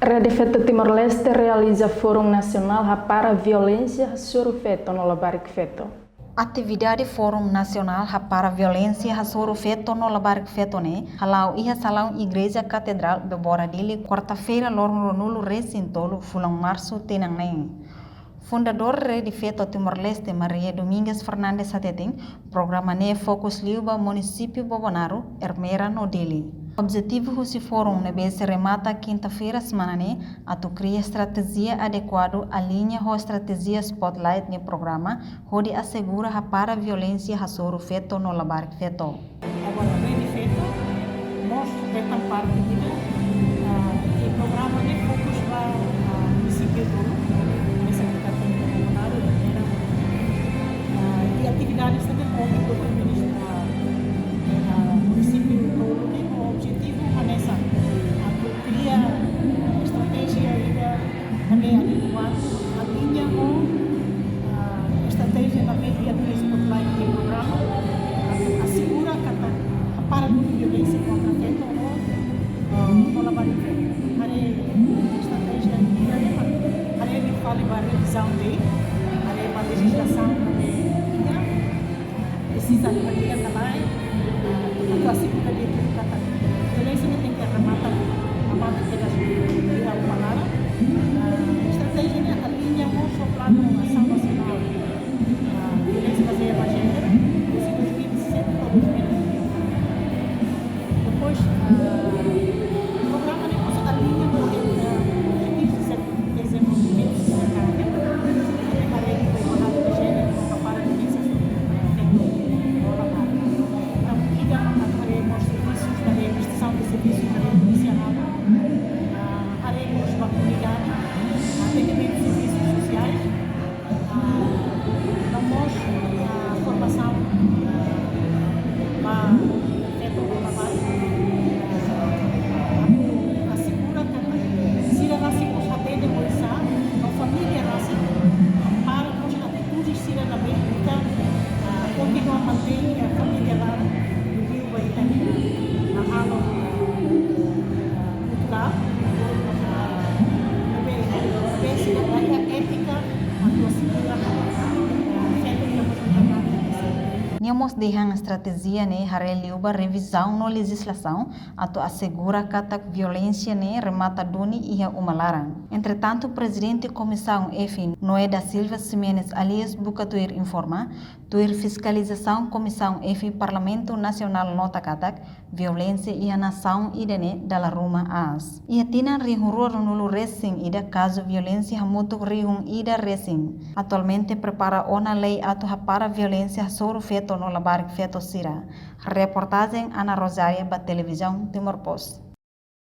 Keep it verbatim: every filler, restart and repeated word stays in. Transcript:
Rede Feto Timor-Leste realiza Fórum Nasionál Hapara Violénsia Hasoru Feto no Labarik Feto. Atividade Fórum Nasionál Hapara Violénsia Hasoru Feto no Labarik Feto ne'e hala'o iha salaun Igreja Katedrál Bebora Dili, kuarta-feira, loron ruanulu-resin-tolu fulan Marsu tinan ne'e. Fundadór Rede Feto Timor-Leste, Maria Domingas Fernandes, hateten, programa ne'e fokus liu ba munisípiu Bobonaro, Ermera no Dili. Objetivu husi fórum ne'ebé sei remata kinta-feira semana ne'e, atu kria estratéjia adekuadu aliña ho estratéjia Spotlight nia programa, hodi asegura hapara violénsia hasoru feto no labarik feto. Agora, Rede Feto, mós hetan parte ida, ah, i programa ne'e fokus ba, ah, munisípiu tolu, hanesan ita hatene Bobonaro, Ermera, ah, i atividade ne'e fokus ba munis-, ah, ah, munisípiu tolu ne'e ho objetivu hanesan, ah, atu kria, ah, estratéjia ida ne'ebé adekuadu, aliña ho, ah, estratéjia ne'ebé iha Spotlight nia programa, atu asegura katak hapara duni violénsia kontra feto no, ah, no labarik feto. Haree estratéjia ida ne'e, haree liu fali ba revizaun lei, haree ba lejizlasaun ne'ebé iha, presiza avaliasaun ka lae, ah, atu asegura de'it katak violénsia ne'e tenke remata, remata kedas iha uma laran. Ah, estratéjia ne'e aliña ho planu asaun nasionál, ah, violénsia bazeia ba jéneru, husi dois mil e dezassete to'o dois mil e vinte. Depois, ah, programa ne'e mós aliña ho, eh, Objetivus de Dezenvolvimentu Sustentável, ne'ebé haree igualdade de jéneru, hapara violénsia feto no labarik. Entaun, ida mak haree mós servisus, haree prestasaun de servisus, haree polísia, ah, haree mós ba komunidade, atendimentu servisus sosiais, ah, no mós, ah, formasaun, ah, ba feto no labarik, ah, atu asegura katak sira rasik mós hatene oinsá, no família rasik, para mós atitude sira ne'ebé ita, ah, kontinua mantein iha família laran, liuliu ba ita-nia, ah, halo, ah, kulturál, ah, ne'ebé, ne'ebé sira ba iha étika, atu asegura, ah, feto nia oportunidade. Nia mós dehan estratéjia ne'e haree liu ba revizaun no lejizlasaun atu asegura katak violénsia ne'e remata duni iha uma laran. Entretantu, Prezidente Komisaun F, Noé da Silva Ximenes alias Buka Tuir informa, tuir fiskalizasaun Komisaun F Parlamentu Nasionál nota katak violénsia iha nasaun ida-ne'e dala ruma aas. Iha tinan rihun rua ruanulu-resin-ida kazu violénsia hamutuk rihun ida resin. Atualmente prepara ona lei atu hapara violénsia hasoru feto no labarik feto sira. Reportajen Ana Rosária ba Televizaun Timor Post.